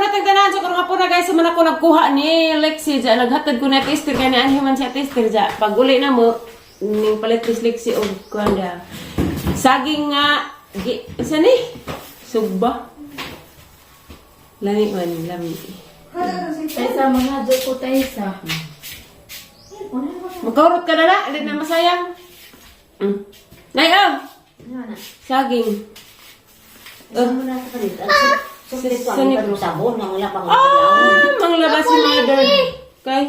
po natang tanan sa karong hapon na, guys, sa man ako nagkuha ni Lexi ja, naghatod ko na tester kay ni anhi man si tester ja. Pag uli na mo ning palit ni Lexi og kuan da. Saging nga gi, isa ni? Sugba. Lami man, lami. Taysa mga joko taysa. Magkaurot ka na na, hindi na masayang. Nay, oh! Saging. Ano na sa palit? Sa Sa sabon nga wala pang Ah, manglaba si mother. Kay?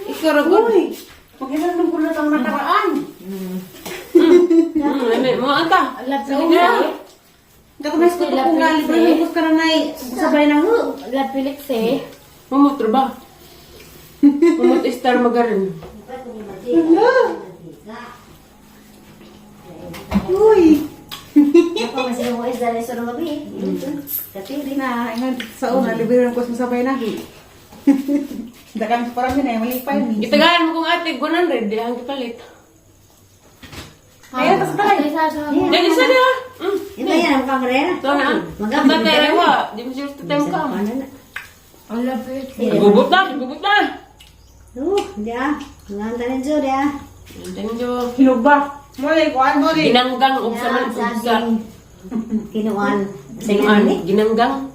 Ikaw ra gud. Uy, pag-ilan ko na itong nakaraan. Lami mo ata. Alat sa Sige na. Hindi ko mas ko kung nga libre hingos ka na nay sabay na ho. La Felix eh. Mumot ra ba? Mumot star magarin. Hala. Uy. Ako mas yung is dali sa gabi. Katili. Na, ingan sa una, libre ko sa sabay na. Hindi kami parang yun ay malipay ni. Gitagaan mo kung ate 100 di ang gipalit. Ayan, tas balay. Taysa sa Dali sa dia. Ito yan ang kamera. Ito na. Magamit. Tatay rewa, di mo sure tatay mo ka. Ano na? Ala Felix. Gubot na, gubot na. Oh, dia. Nganta ni Jo dia. Thank you. Hinog ba? Muli, kuhan, muli. Ginanggang og sa man og sa Kinuan. Sinuan, ginanggang.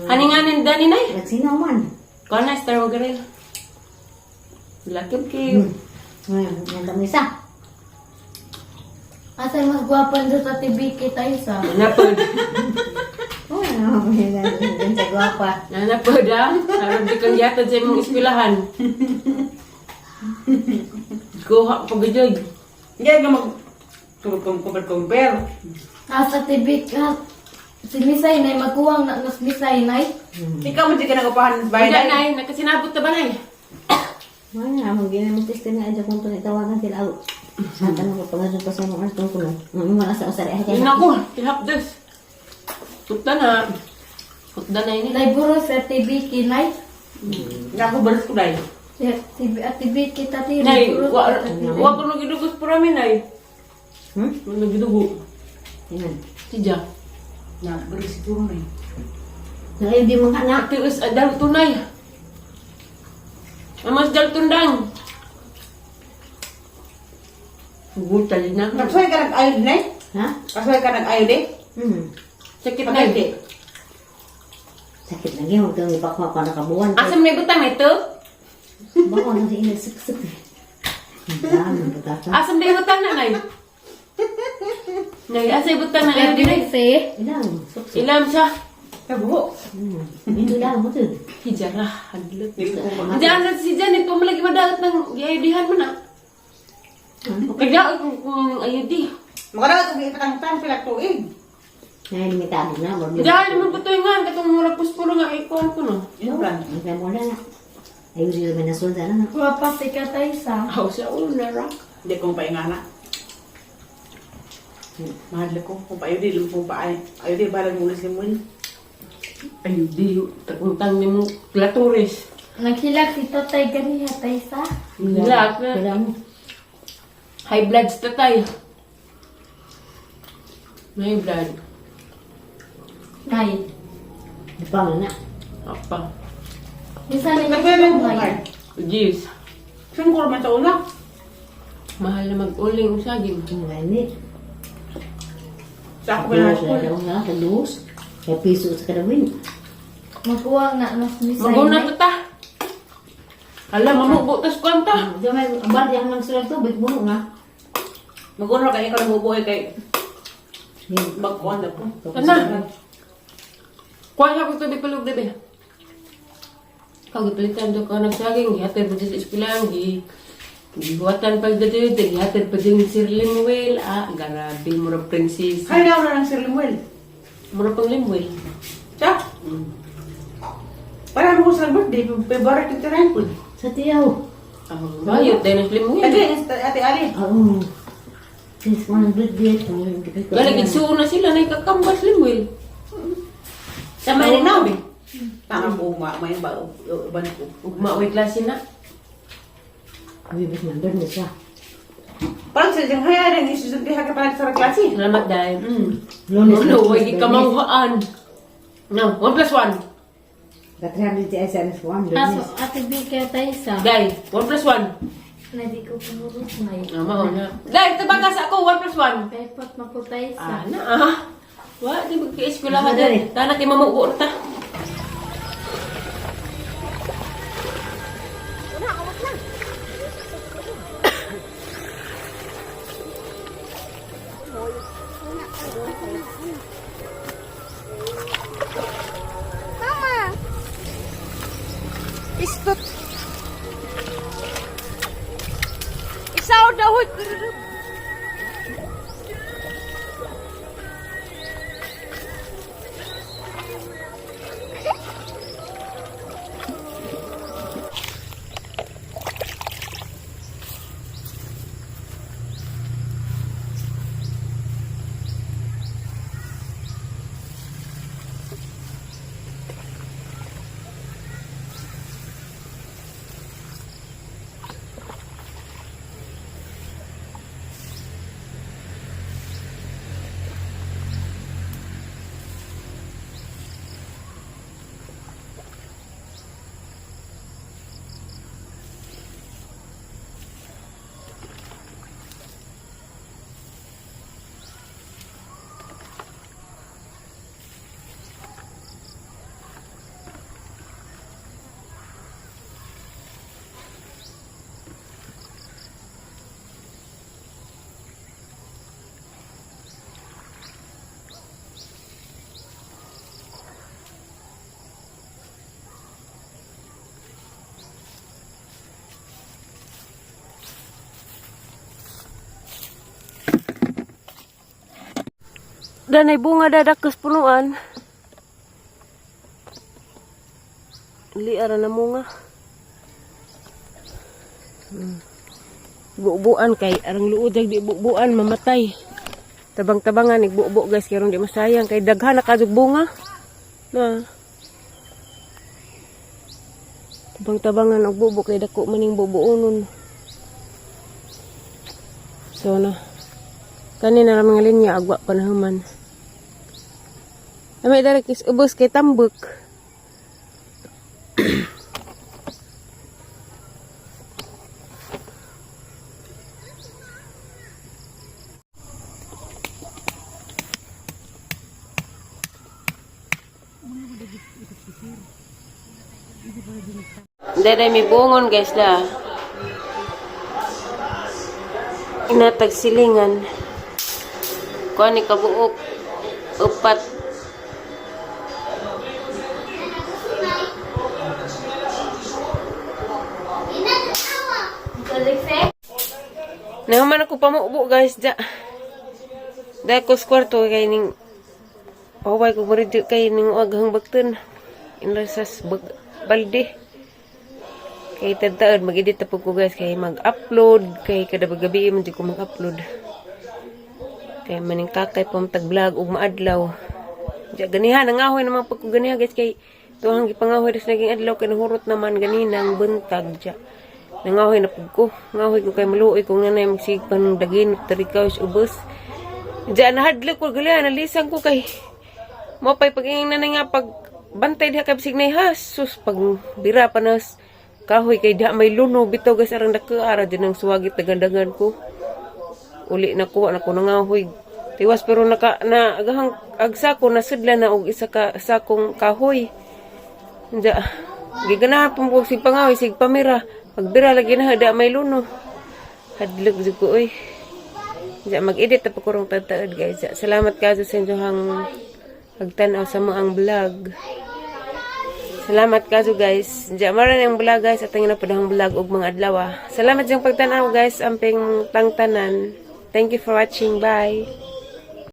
Haninganin dani nay. Nagsino man. Kuha na star magarin. Lakib kayo. Nganta mo isa. Asa mas gwapan do sa TV kay taysa. Nanapod. Oh, ano sa gwapa. Nanapod ah. Harap di kang yatad sa imong eskwelahan. Kuha pa gajod. Hindi ka mag compare. Asa TV ka si Misay nay magkuwang na nas Misay nay. Ikaw mo di ka nagapahan sa bahay. Wala nay, nakasinabot ta ba nay? Wala mo gina mo teste nga adyo kung tunay tawagan sila. Sa tanong ko pag pa sa mga artong kuno. Mga sa usari ay Yun ako, tihapdes. Kutda na. Kutda na ini. Nay buro sa TV kay nay. Hindi ako balas ko dahil. Si TV at TV kita ti Nay, buro wa sa TV. wa ko nagidugos para mi nay. Hmm? Nagidugo. Yan. Tidya. Na, balas siguro na eh. Na di mo anak. Tius adal tunay. Amas dal tundang. Gutal na. Kasuhay ka nag-ayod na eh. Ha? Kasuhay ka nag-ayod eh. Sakit na. Pagkati. Sakit lagi huwag kang ipakwa pa nakabuwan. Asam na ibutang ito? Bako na sa inagsiksik. Ang dami pagkaka. Asam na ibutang na nay. Nay, asa ibutang na La nay Felix eh. Ilang suksok. Ilam siya. Kabuho. Ito lang mo to. Hijara, hadlok. Hindi ko ma- Diyan na si Janet, pumalagi madagat ng giayudihan mo na. Kaya kung ayudi. Makaraot, kung ipatang-tang sila tuig. Ngayon limitado na. Wag Diyan naman po ito nga, katong murag puspuro nga ikuan ko no. Yun lang. Ang kaya mo na. Ayun siya may nasulda na. Gwapa si ka taysa. Aw sa una rock. Hindi ko paingana. Mahal ko. Kung pa ayod, di kung pa ay. Ayod, di balag mo ulis ni Muin. Ayudi, tagutang ni mo latures. Naghilak si tatay ganiha taysa. Hilak na. Wala mo. High blood sa tatay. May blood. Nay. Di pa na. Apa. Bisa na Nagkuya lang ko nay. Jeez. Sungkor man sa una. Mahal na mag-uling usaging. Ang gani. Sa ako na Duhos school. na daw nga. Duhos. Kaya piso sa kadawin. Magkuwang na nas Misay Maguna nay. to ta. Hala, mamubo tas kwanta. Diyan may ang bar diyan man sila tubig buno nga. Mag-uno kayo ka lang kay Yan. magkuhan na po. Tana. Kuha siya kung tubig palug bebe. Kagipalitan do ka nagsaging, gihatid pa din sa eskwelahan, gihuwatan pa dito, gihatid pa din Sir Limuel. Ah, grabe, mura princess. Kaya na ng Sir Limuel. Mura pang Limuel. Siya? Para mo sa birthday, February 29 po. Sa tiyaw. Ah, bayot dahil ng Limuel. Ate, Ate Ali. Oo. Since one birthday ito. Galing, igsuon na sila, nakakambas Limuel. Tama rin na, be. Tama po, may ba, uban ko. Ugma, way klase na. Bibig number na siya. Parang sa diyang haya rin, isusunod ka pa sa klase. Salamat dahil. Lunes. Ano, way kamanghaan. No, 1 plus 1. Ka 300 si Aisa na suwan. Aso, Ate Bika Taysa. Dai, 1 plus 1. Na di ko pumurot na yun. Ah, mao na. Dai, tabaga sa ako, 1 plus 1. Pepot na ko Taysa. Ah, na ah. Wa, di ba ka-eskwela ka dyan? Tana kay mamugo ta. Istot. Isaw daw. Danay bunga dadakos punuan. Liara na munga. Bubuan kay arang luod di bubuan mamatay. Tabang-tabangan igbubo guys karon di masayang kay daghan na kadug bunga. Na. Tabang-tabangan og bubo kay dako maning bubuonon. So na. Kanina ra mga linya agwa pa na human. Amay dara kis ubos kay tambok. Dere may bungon guys da. Inatag silingan. Kuha ni kabuok. 4. Nahuman ako pamubo guys da. Dahil ko sa kwarto kay ning pahuway ko murid kay ning aghang bagton. Inlasas bag, balde. Kay tadtaon mag-edit na po ko guys kay mag-upload kay kada gabi man di ko mag-upload. Kay maning kakay pa tag vlog ug maadlaw. Diya ganiha nangahoy naman pag ko ganiha guys kay tuwang gipangahoy des naging adlaw kay nahurot naman ganinang buntag diya. Nangahoy na pud ko. Nangahoy ko kay maluoy ko nga nay magsige pa ng dagin tarikaw sa ubos. Diya nahadlok ko gali nalisang ko kay mo pay pag na nga pag bantay diha kay bisig nay has sus pag bira pa nas kahoy kay diha may luno bitaw guys arang dako ara din ang suwagit dagandagan ko. Uli na ko na ko nangahoy. Tiwas pero naka na agahang agsako nasudla na og isa ka sakong kahoy. Diya giganahan po ko sig pangahoy sig pamira. Pagbira lagi na da may luno. Hadlok jud ko oy. Diya mag-edit na po kurong tataod guys. Diya, salamat kayo sa inyong pagtan-aw sa mga vlog. Salamat kayo guys. Diya maran ang vlog guys at ang na vlog og mga adlaw. Ah. Salamat sa pagtan-aw guys. Amping tangtanan. Thank you for watching. Bye.